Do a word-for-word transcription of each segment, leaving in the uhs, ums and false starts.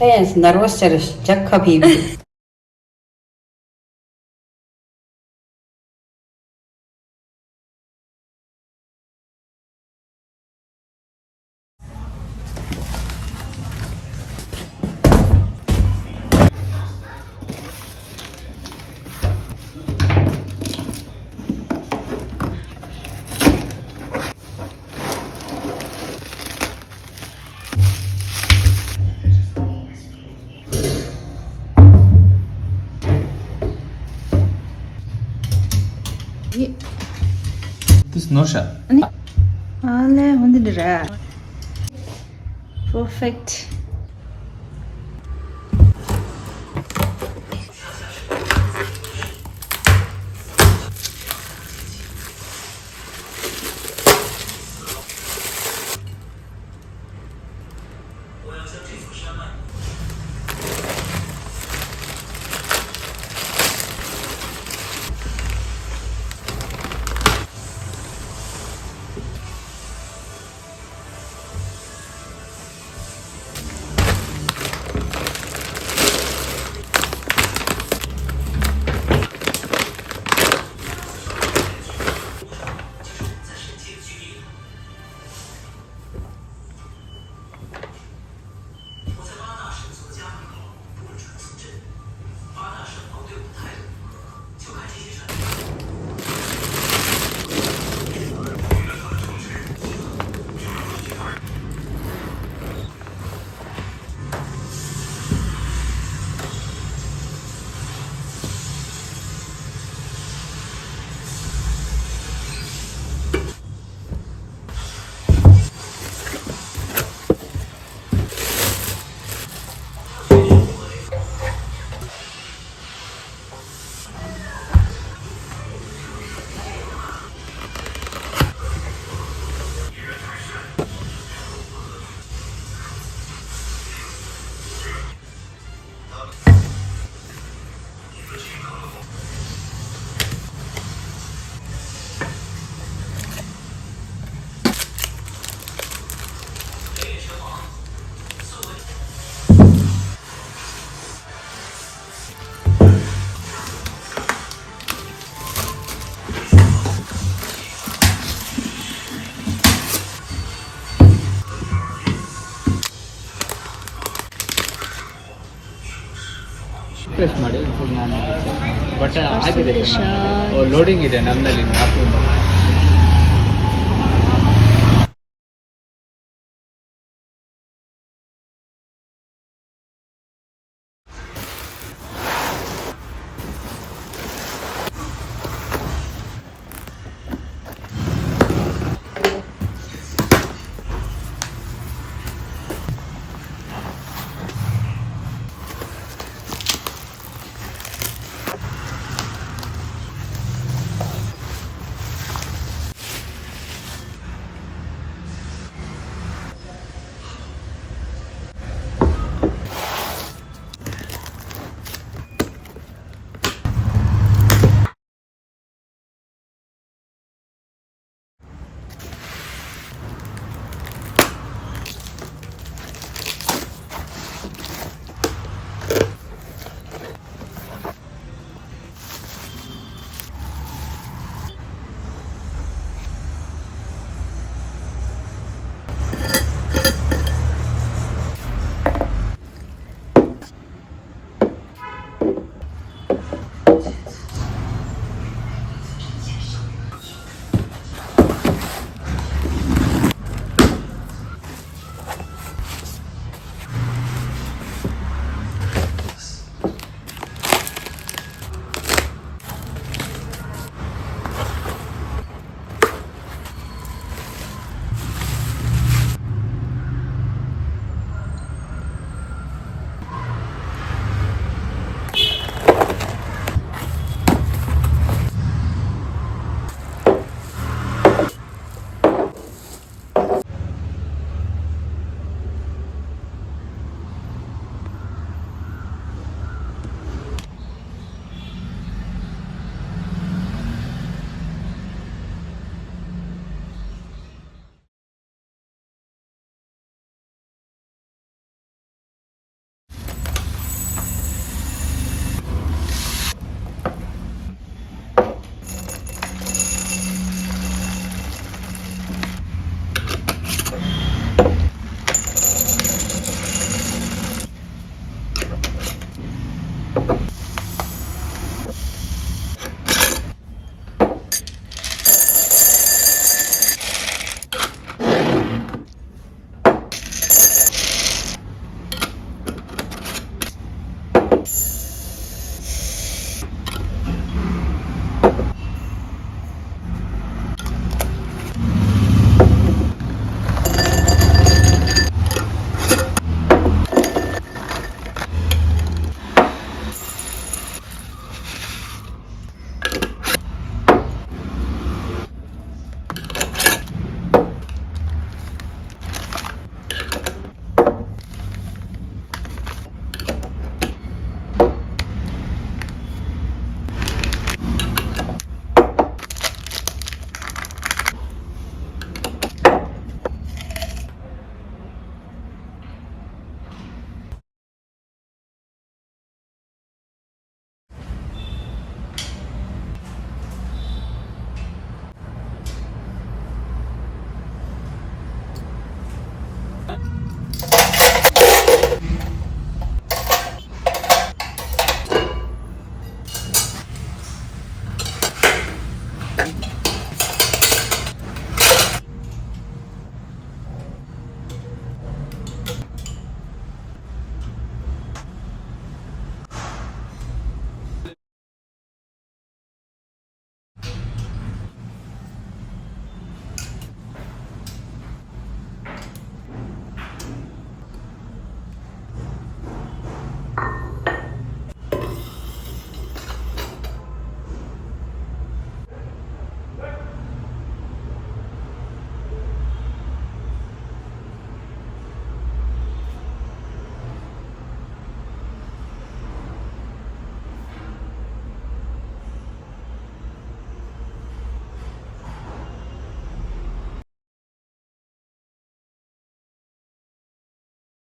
ཨེ་ནར་ཝས་ཆེར་ཇག་ཁ་ཕི་བི། This no shot. Ale, hon de ra. Perfect. Press ಮಾಡಿ, but I did it. Oh, loading ಇದೆ ನನ್ನಲ್ಲಿ, not too much.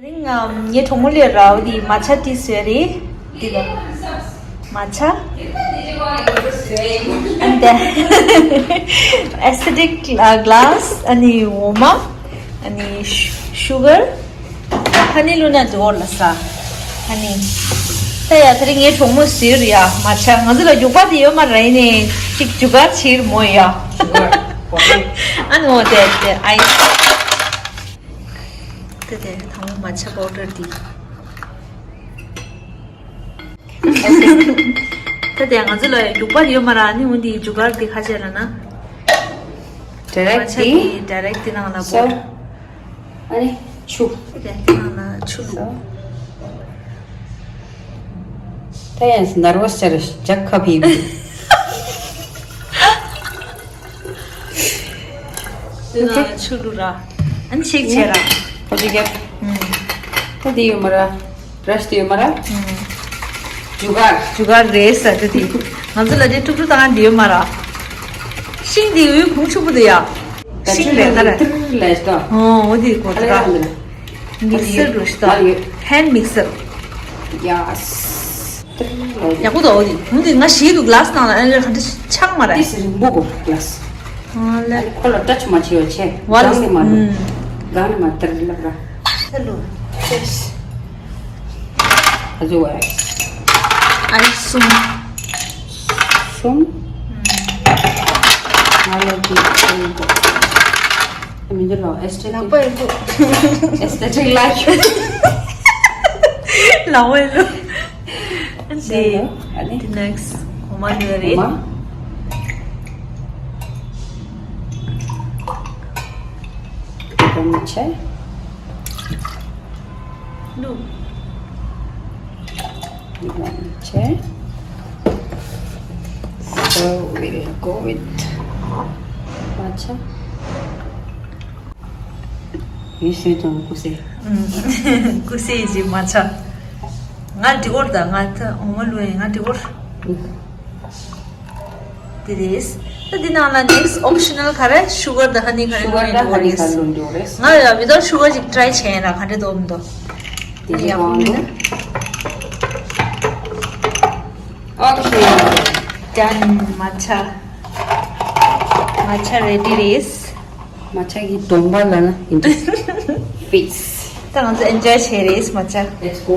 དེ་རིང་ངའི་གྲོགས་མོ་ལས་རའོ་དེ་མ་ཆ་ཏི་བཟོས་རེད། འདི་ལ་མ་ཆ། And then acidic glass. ཨ་ནི་འོ་མ། ཨ་ནི་sugar. ཧ་ནི་བླུགས་ན་འདི་འོར་ལ་ས། ཧ་ནི། ད་ཡ་དེ་རིང་ངའི་གྲོགས་མོ་ཟེར་ཡ་མ་ཆ། ང་ཚོ་ལ་རྒྱུག་པ་དེ་ཡོད་མ་རེད་ནས་ཅིག་རྒྱུག་གར་བྱེད་མོ་ཡ། ཨ་ནི་འོ་དེ་དེ་ཨའི། དེ་དེ་དང་པོ་མ་ཆ་པའོ་ཌར་དེ། ད་དེ་ང་ཚོ་ལ་རྒྱུག་པ་ཡོད་མ་ར། ནི་འོན་ཏེ་རྒྱུག་གར་དེ་ཁ་ཆེ་ལ་ན། direct དེ། direct དེ་ནང་ལ་སོ། པོ། ཨ་ནི་ཆུ། དེ་ནང་ལ་ཆུ་བླུགས། ད་ཡང་ནར་བ་སི་ཆར་ཇག་ཁ་ཕི། དེ་ན་ཆུ་བླུགས་ར། ཨན་ཤེག་བྱེད་ར། ཁོ་ཅི་གེ། ད་དེ་ཡོད་མ་ར། བྲ་ཤི་དེ་ཡོད་མ་ར། རྒྱུ་སྐར། རྒྱུ་སྐར་རེད་ཟེར་དེ་དེ། ང་ཚོ་ལ་དེ་ཀྲུག་ཀྲུག་བཏང་དེ་ཡོད་མ་ར། ཤིང་དེ་འོད་ཁུང་ཆུ་བུ་དེ་ཡ། ཤིང་རེད་ད་ར། ཏིར་ལས་ད། ཨོ་འོ་དེ་གོ་ད་ར། མིག་སར་རུ་ཤི་ད། ཧན་མིག་སར། ཡ། ཡག་པོ་འདུག་འོ་དེ། འོ་དེ་ང་ཞིག་འདུག་གླ་སི་ནང་ལ་ཨ་ལེ་ག་འདྲ་ཆགས་མ་རེད། ཏིས་རིང་པོ་གོ་གླ་སི། ཨ་ལེ། ཁོ་ལ་ཊ་ཆི་མ་བྱེད་ཡོད་ཆེ། ཝལ། གང་ནས་མ་འདུག་གང་ནས་མ་ཏིར་ལབ་ར། ཧེ་ལོ། ཨ་ཟུ་ཝེ། ཨ་ལེ་གསུམ། གསུམ། ང་ལ་གི་མི་འདུག་ལ་ཨེ་སི་ཐེ་ཊིག་ལག་པ་ཡིན་འདུག་ཨེ་སི་ཐེ་ཊིག་ལ་ཞུ། ལག་པ་ཡིན་འདུག་འདི། ཨ་ནི། འདི་ནེག་སི་འོ་མ་འདི་རེད། འོ་མ། འོ་མ་ཆེ། ལུ། འོ་མ་ཆེ། So we'll go with matcha. ཡིན་ཤེས་ཀྱང་ཀུ་སེ། ཀུ་སེ་ཡི་མ་ཆ། ང་འདི་གོར་ད་ང་ད་འོ་མ་ལུ་ཡིན་ང་འདི་གོར། དེ་རེད། ད་འདི་ནང་ལ་next optional ག་རེ་ཤུ་གར་ད་ཧ་ནི་ག་རེ་ཤུ་གར་ད་ཧ་ནི་ག་རེ་ལུ་འགྲོ་རེད། ང་ཡ་without sugar ཅིག་ཊི་རའི་བྱས་ཡིན་ར་ག་འདྲ་འདུག་མི་འདུག་དེ་ཡག་པོ་མིན་ན། Okay. Done. Matcha. Matcha ready རེད། Matcha གི་སྡོམ་པ་ལ་ན་ཡིན་འདུག Face. ད་ང་ཚོ་ཨེན་ཇོའི་བྱས་རེད་matcha. Let's go.